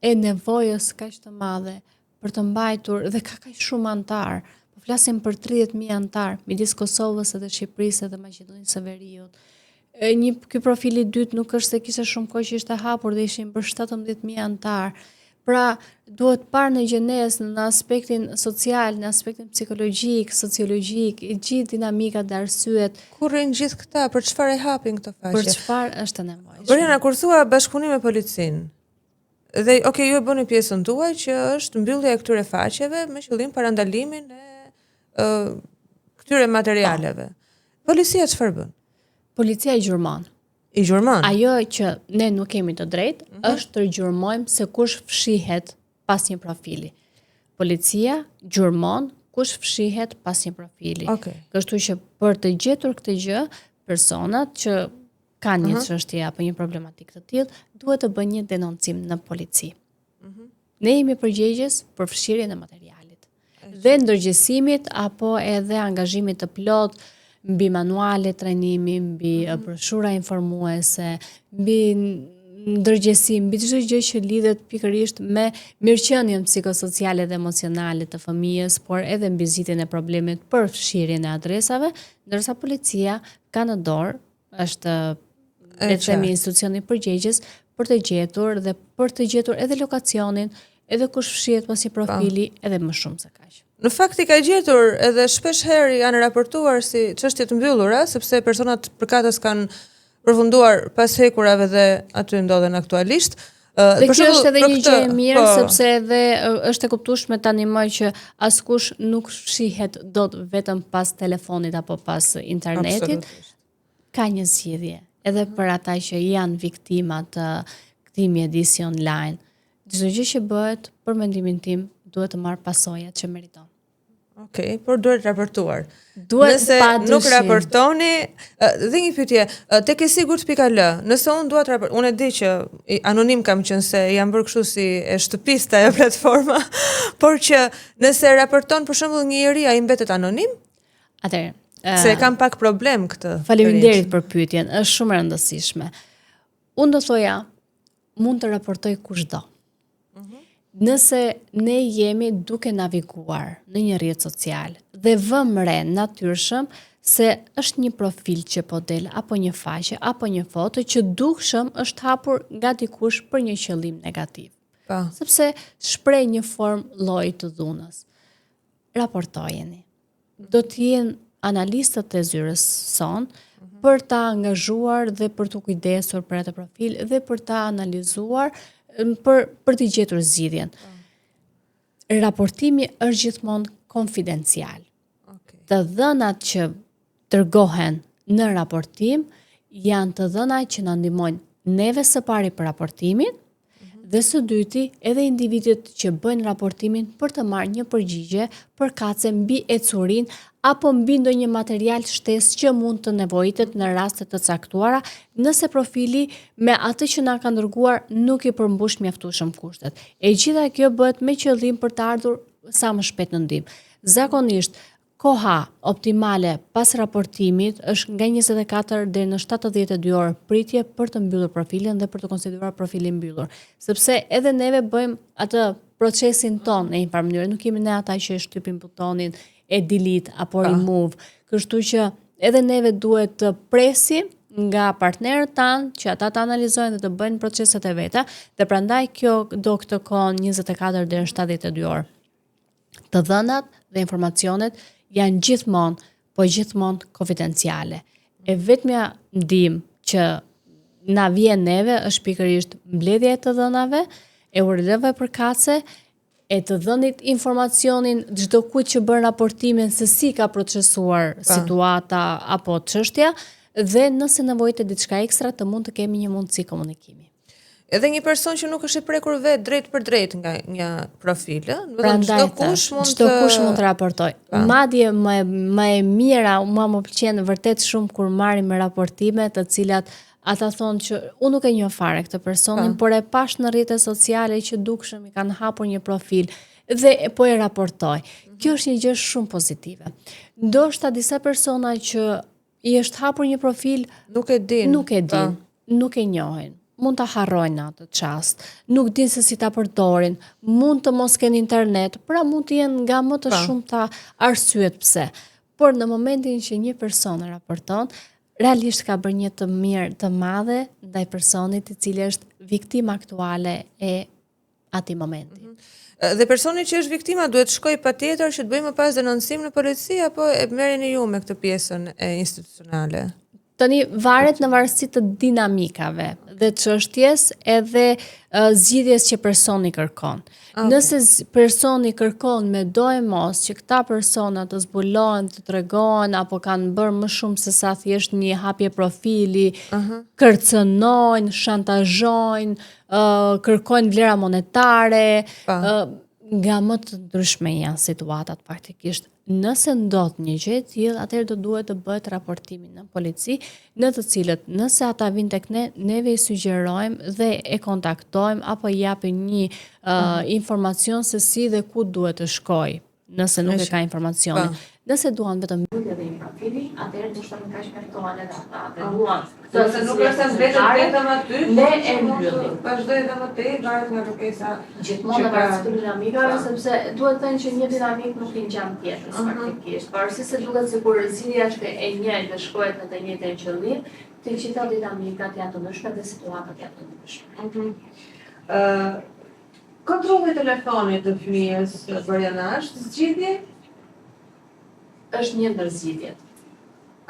e nevojës kaq të madhe për të mbajtur dhe ka kaq shumë anëtarë. Po flasim për 30.000 anëtarë midis Kosovës edhe Shqipërisë edhe Maqedonisë së Veriut. E një ky profil i dytë nuk është se kishte shumë kohë që ishte hapur dhe ishin për 17.000 anëtarë. Pra, duhet parë në gjenezë, në aspektin social, në aspektin psikologjik, sociologjik, i gjithë dinamikat dhe arsyet. Ku rrinë gjithë këta, për çfarë e hapin këto faqe? Për çfarë është e nevojshme? Bërjana, kur thua bashkëpunim me policinë, dhe ok, ju e bëni pjesën tuaj që është mbyllja e këtyre faqeve me qëllim parandalimin e ë këtyre materialeve. Policia çfarë bën? Policia i gjurmon. I gjurmon. Ajo që ne nuk kemi të drejtë mm -hmm. është të gjurmojmë se kush fshihet pas një profili. Policia gjurmon kush fshihet pas një profili. Okay. Kështu që për të gjetur këtë gjë, personat që kanë një uh mhm. -huh. çështje apo një problematikë të tillë, duhet të bëjnë një denoncim në polici. Mm -hmm. Ne jemi përgjegjës për fshirjen e materialit dhe ndërgjegjësimit apo edhe angazhimit të plotë mbi manuale trajnimi, mbi mm -hmm. broshura informuese, mbi ndërgjegjësim, mbi çdo gjë që lidhet pikërisht me mirëqenien psikosociale dhe emocionale të fëmijës, por edhe mbi zgjidhjen e problemit për fshirjen e adresave, ndërsa policia ka në dorë është le të themi institucioni përgjegjës për të gjetur dhe për të gjetur edhe lokacionin, edhe kush fshihet pas një profili, edhe më shumë se kaq. Në fakt i ka gjetur edhe shpesh herë janë raportuar si çështje të mbyllura, sepse personat përkatës kanë përfunduar pas hekurave dhe aty ndodhen aktualisht. Dhe kjo është edhe një gjë e mirë po. sepse edhe është e kuptueshme tani më që askush nuk fshihet dot vetëm pas telefonit apo pas internetit. Ka një zgjidhje edhe për ata që janë viktima të këtij mjedisi online. Çdo gjë që bëhet, për mendimin tim, duhet të marrë pasojat që meriton. Okej, okay, por duhet raportuar. Duhet nëse nuk raportoni, dhe një pyetje, tek e sigurt.al, nëse unë dua të raportoj, unë e di që anonim kam qenë se jam bërë kështu si e shtëpisë te ajo platforma, por që nëse raporton për shembull një i ri, ai mbetet anonim? Atëherë, Se e kam pak problem këtë. Faleminderit për pyetjen, është shumë e rëndësishme. Unë do thoja, mund të raportojë kushdo. Mm -hmm. Nëse ne jemi duke naviguar në një rrjet social dhe vëmë re natyrshëm se është një profil që po del apo një faqe apo një foto që dukshëm është hapur nga dikush për një qëllim negativ. Po. Sepse shpreh një formë lloji të dhunës. Raportojeni. Do të jenë analistët e zyrës sonë mm -hmm. për ta angazhuar dhe për t'u kujdesur për atë profil dhe për ta analizuar për për të gjetur zgjidhjen. Mm. Raportimi është gjithmonë konfidencial. Okay. Të dhënat që dërgohen në raportim janë të dhëna që na ndihmojnë neve së pari për raportimin mhm. dhe së dyti edhe individët që bëjnë raportimin për të marrë një përgjigje përkatëse mbi ecurinë apo mbi ndonjë material shtesë që mund të nevojitet në raste të caktuara, nëse profili me atë që na kanë dërguar nuk i përmbush mjaftueshëm kushtet. E gjitha kjo bëhet me qëllim për të ardhur sa më shpejt në ndihmë. Zakonisht Koha optimale pas raportimit është nga 24 deri në 72 orë pritje për të mbyllur profilin dhe për të konsideruar profilin mbyllur. Sepse edhe neve bëjmë atë procesin tonë në një farë mënyre, nuk jemi ne ata që e shtypim butonin e delete apo ah. remove. Kështu që edhe neve duhet të presim nga partnerët tanë që ata të analizojnë dhe të bëjnë proceset e veta dhe prandaj kjo do këtë kohën 24 deri në 72 orë. Të dhënat dhe informacionet janë gjithmonë, po gjithmonë konfidenciale. E vetmja ndihmë që na vjen neve është pikërisht mbledhja e të dhënave, e URL-ve përkatëse, e të dhënit informacionin çdokujt që bën raportimin se si ka procesuar situata apo çështja dhe nëse nevojitet diçka ekstra të mund të kemi një mundësi komunikimi. Edhe një person që nuk është i prekur vetë drejtpërdrejt nga një profil, ë, do të thënë çdokush mund të çdokush mund të raportojë. Madje më më e mira, mua më pëlqen vërtet shumë kur marrim raportime të cilat ata thonë që unë nuk e njoh fare këtë personin, por e pashë në rrjetet sociale që dukshëm i kanë hapur një profil dhe po e raportoj. Mhm. Kjo është një gjë shumë pozitive. Ndoshta disa persona që i është hapur një profil, nuk e din, nuk e din, nuk e njohin mund ta harrojnë në atë çast, nuk dinë se si ta përdorin, mund të mos kenë internet, pra mund të jenë nga më të shumta arsyet pse. Por në momentin që një person raporton, realisht ka bërë një të mirë të madhe ndaj personit i cili është viktimë aktuale e atij momenti. Mm -hmm. Dhe personi që është viktima duhet të shkojë patjetër që të bëjë më pas denoncim në polici apo e merreni ju me këtë pjesën e institucionale? Tani varet në varësi të dinamikave dhe çështjes edhe uh, zgjidhjes që personi kërkon. Okay. Nëse personi kërkon me doemos që këta persona të zbulohen, të tregohen apo kanë bërë më shumë se sa thjesht një hapje profili, uh -huh. kërcënojnë, shantazhojnë, uh, kërkojnë vlera monetare, uh, nga më të ndryshme janë situatat faktikisht. Nëse ndodh një gjë e tillë, atëherë do duhet të bëhet raportimi në polici, në të cilët nëse ata vijnë tek ne, neve i sugjerojmë dhe e kontaktojmë apo i japim një uh, informacion se si dhe ku duhet të shkojë nëse nuk e ka informacionin. Po. Nëse duan vetëm mbyllje dhe një profili, atëherë ndoshta me kaq mjaftohen edhe ata dhe duan. Nëse nuk është se mbetet vetëm aty, ne e mbyllim. Vazhdoj edhe më tej, varet nga kërkesa. Gjithmonë në varësi të dinamikave, sepse duhet thënë që një dinamikë nuk i ngjan tjetrës uh mhm. -huh. faktikisht. Pavarësisht se duket sikur zgjidhja është e njëjtë dhe shkohet në të njëjtin qëllim, të gjitha dinamikat janë të ndryshme dhe situatat janë të ndryshme. Ëh. Uh -huh. uh, Kontrolli i telefonit të fëmijës Boriana është zgjidhje? Është një ndër zgjidhjet.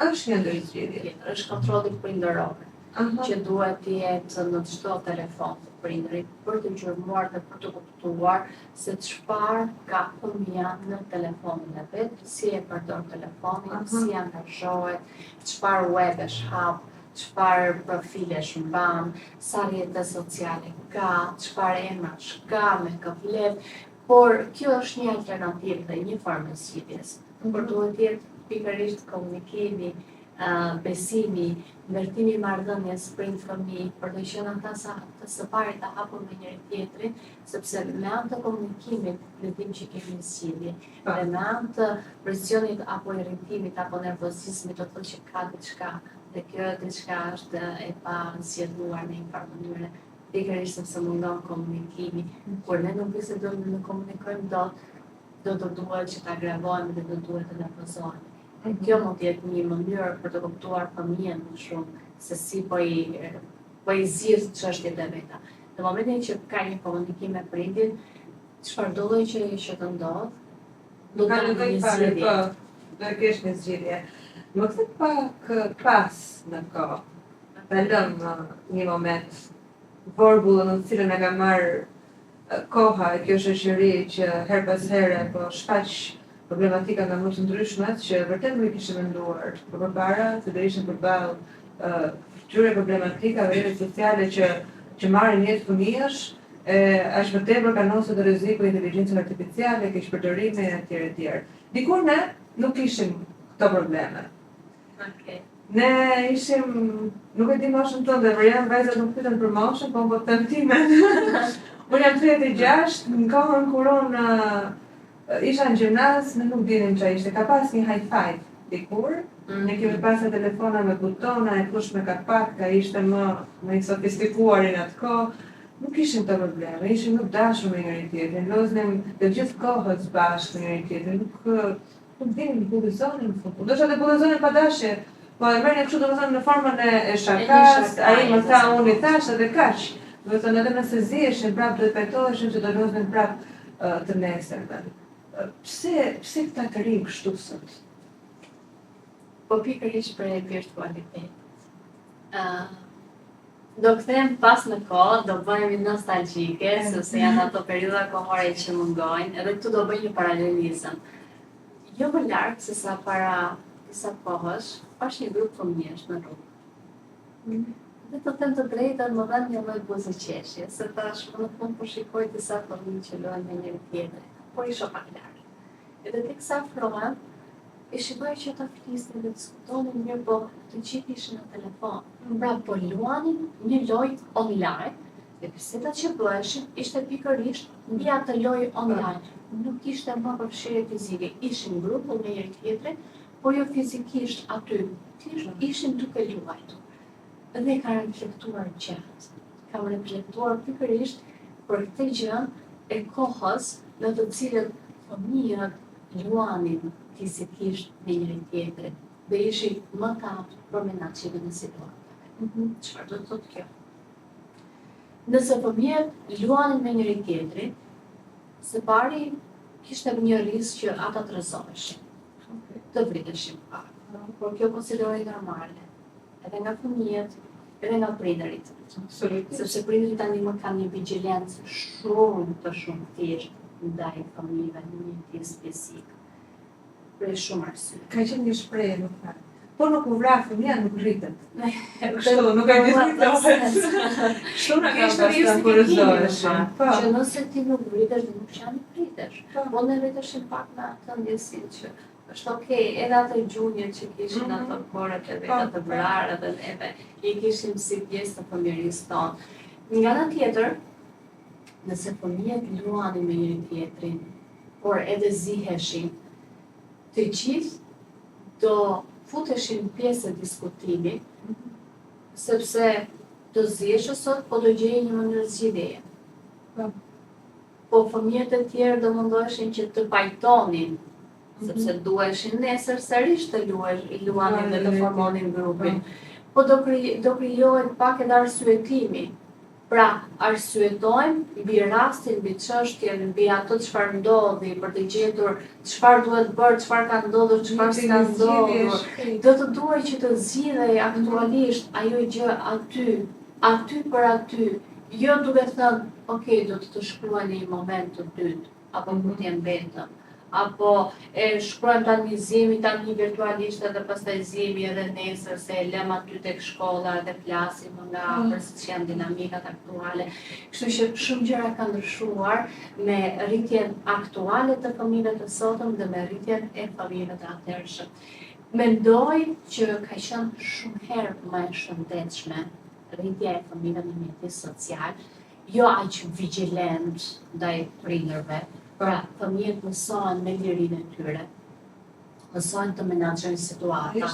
Është një ndër zgjidhjet. Është kontrolli prindëror që duhet të jetë në çdo telefon të prindrit për të gjurmuar dhe për të kuptuar se çfarë ka fëmija në telefonin e vet, si e përdor telefonin, si angazhohet, çfarë webesh hap, çfarë profilesh mban, sa rrjete sociale ka, çfarë emrash ka, me kë flet, por kjo është një alternativë dhe një formë e zgjidhjes. Por mhm. duhet të jetë pikërisht komunikimi Besimi, ndërtimi i marrëdhënies prind-fëmijë, për të qenë ata sa të së pari të hapur me njëri-tjetrin, sepse me anë të komunikimit ne dimë që kemi zgjidhje. Po. Dhe me anë të presionit apo irritimit apo nervozizmit do të thotë që ka diçka dhe kjo diçka është e pazgjidhuar në një farë mënyre, pikërisht sepse mungon komunikimi. Kur ne nuk bisedojmë dhe nuk komunikojmë dot, do të duhet që të agravohemi dhe do duhet të nervozohemi. Mm -hmm. Kjo mund të jetë një mënyrë për të kuptuar fëmijën më shumë se si po i po i zgjidh çështjet e veta. Në momentin që ka një komunikim me prindin, çfarëdo lloj që që të ndodh, do të ketë një zgjidhje. Po, do të kesh një zgjidhje. Më kthe pak pas në kohë. Ta lëmë një moment vorbullën në të cilën na ka marrë koha e kjo shoqëri që herë pas here po shfaq problematika nga më të ndryshmet që vërtet nuk i kishim menduar më përpara se do ishim përballë këtyre problematikave rrjetet sociale që që marrin jetë fëmijësh e aq më tepër kanoset rreziku i inteligjencës artificiale, keqpërdorimi etj etj. Dikur ne nuk kishim këto probleme. Okej. Ne ishim, nuk e di moshën tënde, por janë vajzat nuk pyeten për moshën, po unë po të them timen. unë jam 36, në kohën kur unë isha në gjimnaz, ne nuk dinim çfarë ishte. Ka pas një hi-fi dikur, mm -hmm. ne kemi pasur telefona me butona, e kush me kapak, ka ishte më, më i sofistikuari në atë kohë. Nuk kishim këto probleme, ishim më të dashur me njëri tjetrin, loznim të gjithë kohës bashkë me njëri tjetrin, nuk Nuk dinim të bullizonim në fund. Ndoshta dhe bullizonim pa dashje, po e merrnim kështu domethënë në formën e, e shakas, ai më tha, unë i thash edhe kaq. Domethënë edhe nëse ziheshim prapë duhet pajtoheshim që do loznim prapë të nesërmen. Pse pse këta të rinj kështu sot? Po pikërisht prej virtualitetit. Ë uh, do kthehem pas në kohë, do bëhemi nostalgjike, sepse janë ato periudha kohore që mungojnë, edhe këtu do bëj një paralelizëm. Jo më larg se sa para disa kohësh, pashë një grup fëmijësh në rrugë. Mm. Dhe të them të drejtën, më dha një lloj buzëqeshje, se thashë më në fund po shikoj disa fëmijë që luajnë me njëri tjetrin, por i shoh pak larg. Edhe teksa afrohem, i shikoj që ata flisnin dhe diskutonin mirë, po të gjithë ishin në telefon. Pra po luanin një lojë online dhe bisedat që bëheshin ishte pikërisht mbi atë lojë online. Nuk ishte më përfshirje fizike, ishin grumbull me njëri tjetrin, por jo fizikisht aty, thjesht ishin duke luajtur. Dhe kam reflektuar gjatë. Kam reflektuar pikërisht për këtë gjë e kohës në të cilën fëmijët luanin fizikisht me njëri tjetrin dhe ishin më të aftë për menaxhimin e situatave. Mm -hmm. Çfarë do të thotë kjo? Nëse fëmijët luanin me njëri tjetrin, së pari kishte një risk që ata të rrëzoheshin, të vriteshin pak, por kjo konsiderohej normale, edhe nga fëmijët, edhe nga prindërit. Absolutisht. Sepse prindërit tani më kanë një vigjilencë shumë të shumëfishtë ndaj fëmijëve në mjedis fizik. Për shumë arsye. Ka qenë një shprehje, më fal. Po nuk u vra fëmija nuk rritet. Kështu, nuk e di si thohet. Kështu na kanë pasur kur rrëzoheshim. Po. Që nëse ti nuk vritesh dhe nuk qan nuk rritesh. Po, po ne rriteshim pak me atë ndjesinë që është okay, edhe ato gjunjët që kishin mm -hmm. ato koret e veta po, të po. vrarë edhe neve, i kishim si pjesë të fëmijërisë tonë. Nga ana tjetër, nëse fëmijët luanin me njëri tjetrin, por edhe ziheshin, të gjithë do futeshin pjesë e diskutimit, sepse do ziheshe sot, po do gjeje një mënyrë zgjidhjeje. Po. Po fëmijët e tjerë do mundoheshin që të pajtonin, mm -hmm. sepse duheshin nesër sërish të luash, luanin dhe të formonin grupin. Po do kri, do krijohet pak edhe arsyetimi. Pra, arsyetojmë mbi rastin, mbi çështjen, mbi atë çfarë ndodhi, për të gjetur çfarë duhet bërë, çfarë ka ndodhur, çfarë s'ka ndodhur. Do të duhej që të zgjidhej aktualisht ajo gjë aty, aty për aty, jo duke thënë, ok, do të të shkruaj në një moment të dytë, apo kur të jem vetëm, apo e shkruajmë tani zihemi tani virtualisht edhe pastaj zihemi edhe nesër se e lëmë aty tek shkolla edhe flasim më nga mm. afër siç janë dinamikat aktuale. Kështu që shumë gjëra kanë ndryshuar me rritjen aktuale të fëmijëve të sotëm dhe me rritjen e fëmijëve të atëhershëm. Mendoj që ka qenë shumë herë më e shëndetshme rritja e fëmijëve në mjedis social, jo aq vigjilent ndaj prindërve, pra fëmijët mësohen me lirinë e tyre, mësojnë të menaxhojnë situata,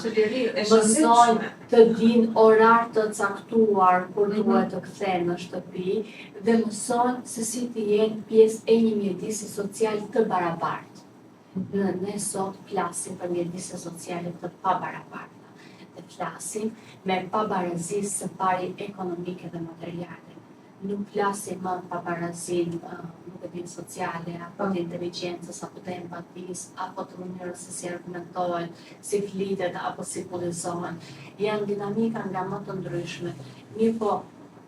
mësojnë të dinë orar të caktuar kur mm -hmm. duhet të kthehen në shtëpi dhe mësojnë se si të jenë pjesë e një mjedisi social të barabartë. Në ne sot flasim për mjedise sociale të pabarabarta dhe flasim me pabarazi së pari ekonomike dhe materiale. Nuk flasim më pabarazinë, nuk e di, sociale, apo të inteligjencës, apo të empatisë, apo të mënyrës se si argumentohet, si flitet, apo si bullizohen. Janë dinamika nga më të ndryshme. Mirëpo,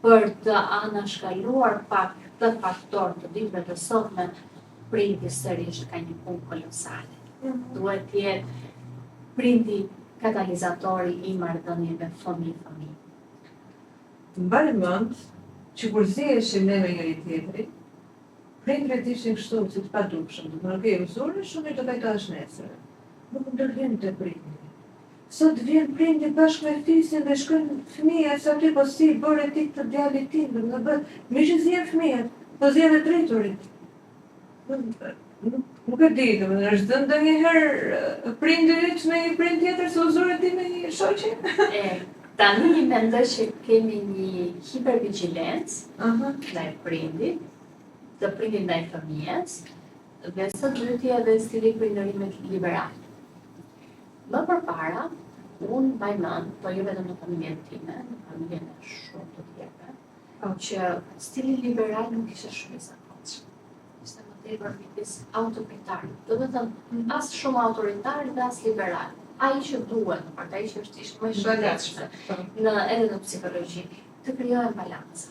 për të anashkaluar pak këtë faktor të ditëve të sotme, prindi sërish ka një punë kolosale. Mm -hmm. Duhet të jetë prindi katalizatori i marrëdhënieve fëmijë-fëmijë. Mbaj mend që kur ziheshim ne me njëri-tjetrin, prindërit ishin kështu si të padukshëm, do të thonë, ok, u zure, shumë mirë do pajtohesh nesër. Nuk ndërhynte prindi. Sot vjen prindi bashkë me fisin dhe shkojnë fëmijët se aty po si i bëre ti këtë djalit tim, do të bëhet, mirë që zihen fëmijët, po zihen dhe të rriturit. Nuk, nuk e di, domethënë është zënë ndonjëherë prindi yt me një prind tjetër se u zure ti me një shoqe? E, tani mendoj që kemi një hipervigjilencë uh -huh. ndaj prindit, të prindit ndaj fëmijës, dhe së dyti edhe stili i prindërimit liberal. Më përpara, unë mbaj mend, po jo vetëm në familjen time, në familjen e shumë të tjerëve, po. që stili liberal nuk ishte shumë i zakonshëm. Ishte më tepër midis autoritar. Domethënë, mm -hmm. as shumë autoritar dhe as liberal. Ai që duhet, në fakt, ai që është ishte më i shëndetshëm po. në edhe në psikologji, të krijohen balanca.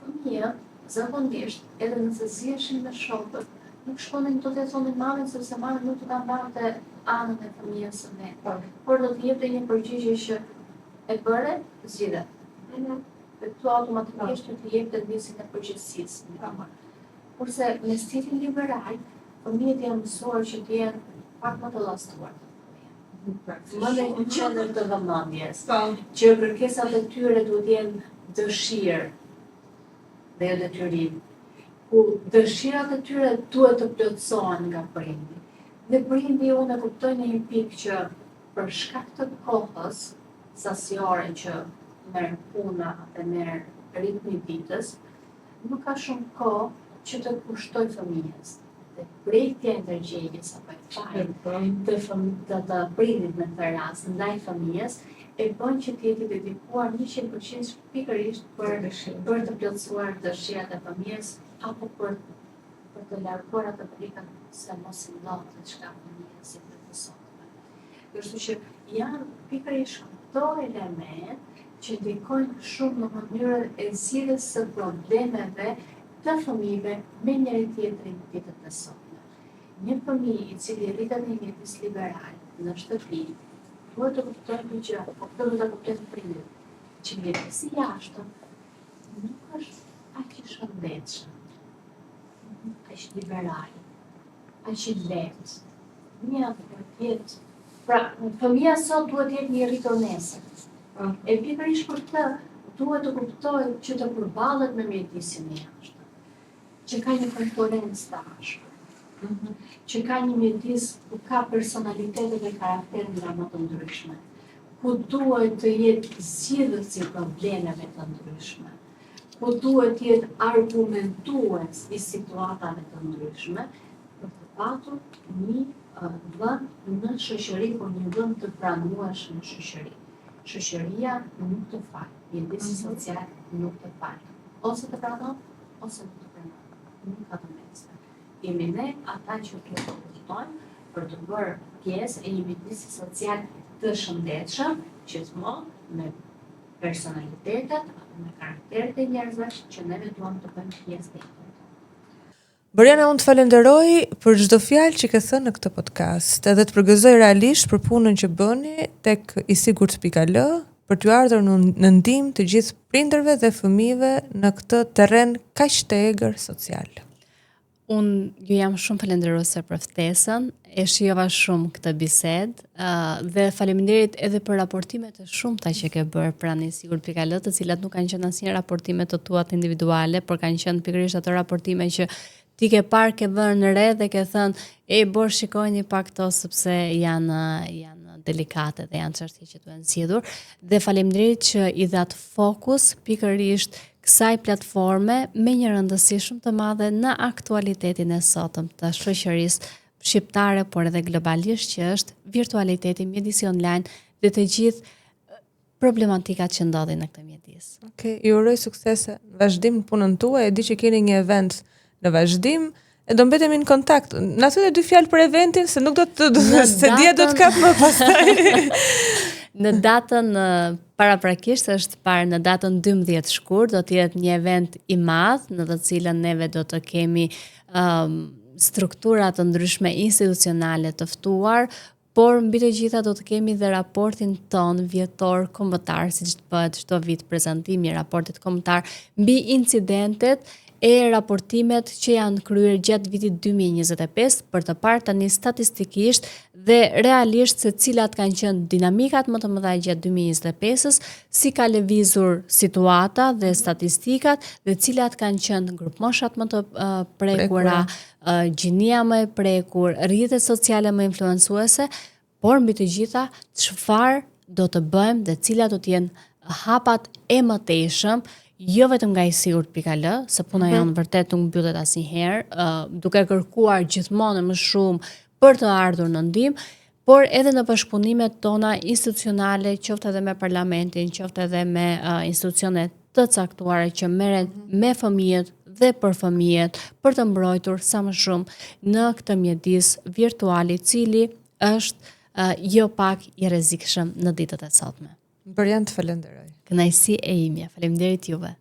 Fëmijët, zakonisht, edhe nëse ziheshin me shokët, nuk shkonin dot t'ia thonin mamit sepse mami nuk do ta mbante anën e fëmijës së vet, po. por do të jepte një përgjigje që e bëre, zgjidhet. Mm -hmm. Dhe këtu automatikisht do të jepte ndjesinë e përgjegjësisë. Po. Kurse me stilin liberal, fëmijët janë mësuar që të jenë pak më të llastuar. Më në qendër të vëmendjes, po. që kërkesat e tyre duhet të jenë dëshirë dhe jo detyrim, ku dëshirat e tyre duhet të plotësohen nga prindi. Dhe prindi unë e kuptoj në një pikë që për shkak të kohës sasiore që merr puna dhe merr ritmi i ditës, nuk ka shumë kohë që të kushtojë fëmijës. Dhe brejtja e ndërgjegjes apo e fajit të, të, të prindit në këtë rast ndaj fëmijës e bën që të jetë i dedikuar 100% pikërisht për për të plotësuar dëshirat e fëmijës apo për për të larguar atë frikën se mos i ndodh diçka fëmijës ditëve të sotme. Kështu që janë pikërisht këto elemente që ndikojnë shumë në mënyrën e zgjidhjes së problemeve të fëmijëve me njëri-tjetrin ditët e sotme. Një fëmijë i cili rritet në një mjedis liberal në shtëpi, duhet të kuptojë një gjë, po këtë duhet ta kuptojnë prindërit, që mjedisi i jashtëm nuk është aq i shëndetshëm, aq liberal, aq i lehtë. Fëmija duhet të jetë, pra fëmija sot duhet të jetë një i rritur nesër. Po. E pikërisht për këtë duhet të kuptojë që të përballet me mjedisin e jashtëm, që ka një konkurrencë të ashpër, mm -hmm. që ka një mjedis ku ka personalitete dhe karaktere nga më të ndryshme, ku duhet të jetë zgjidhës i problemeve të ndryshme, ku duhet të jetë argumentues i situatave të ndryshme, për të patur një vend në shoqëri, por një vend të pranueshëm në shoqëri. Shoqëria nuk të fal, mjedisi mm -hmm. social nuk të fal. Ose të pranon, ose nuk të pranon. Nuk ka të mesme. Jemi ne ata që duhet të luftojmë për t'u bërë pjesë e një mjedisi social të shëndetshëm, gjithmonë me personalitetet apo me karakteret e njerëzve që neve duam të bëjmë pjesë të jetës. Borjana, unë të falenderoj për çdo fjalë që ke thënë në këtë podcast, edhe të përgëzoj realisht për punën që bëni tek isigurt.al për t'ju ardhur në, në ndihmë të gjithë prindërve dhe fëmijëve në këtë terren kaq të egër social. Unë ju jam shumë falënderuese për ftesën, e shijova shumë këtë bisedë uh, dhe faleminderit edhe për raportimet e shumta që ke bërë pranë isigurt.al, të cilat nuk kanë qenë asnjë raportime të tuat individuale, por kanë qenë pikërisht ato raportime që ti ke parë, ke vënë re dhe ke thënë, ej bor shikojini pak këto sepse janë janë delikate dhe janë çështje që duhen zgjidhur dhe faleminderit që i dhatë fokus pikërisht kësaj platforme me një rëndësi shumë të madhe në aktualitetin e sotëm të shoqërisë shqiptare, por edhe globalisht që është virtualiteti, mjedisi online dhe të gjithë problematikat që ndodhin në këtë mjedis. Okej, okay, ju uroj suksese në vazhdim në punën tuaj, e di që keni një event në vazhdim, e do mbetemi në kontakt. Na thuaj dy fjalë për eventin, se nuk do të se dia do të kap më pastaj. në datën paraprakisht është parë në datën 12 shkurt do të jetë një event i madh në të cilën neve do të kemi um, struktura të ndryshme institucionale të ftuar, por mbi të gjitha do të kemi dhe raportin tonë vjetor kombëtar, siç bëhet çdo vit prezantimi i raportit kombëtar mbi incidentet e raportimet që janë kryer gjatë vitit 2025 për të parë tani statistikisht dhe realisht se cilat kanë qenë dinamikat më të mëdha gjatë 2025-ës, si ka lëvizur situata dhe statistikat dhe cilat kanë qenë grupmoshat më të uh, prekura, gjinia më e prekur, rrjetet sociale më influencuese, por mbi të gjitha çfarë do të bëjmë dhe cilat do të jenë hapat e mëtejshëm, jo vetëm nga isigurt.al, se puna mm -hmm. jonë vërtet nuk mbyllet asnjëherë, uh, duke kërkuar gjithmonë më shumë për të ardhur në ndihmë, por edhe në bashkëpunimet tona institucionale, qoftë edhe me parlamentin, qoftë edhe me uh, institucione të caktuara që merren mhm. me fëmijët dhe për fëmijët, për të mbrojtur sa më shumë në këtë mjedis virtual i cili është uh, jo pak i rrezikshëm në ditët e sotme. Bërjan të falenderoj. Kënaqësi e imja. Faleminderit juve.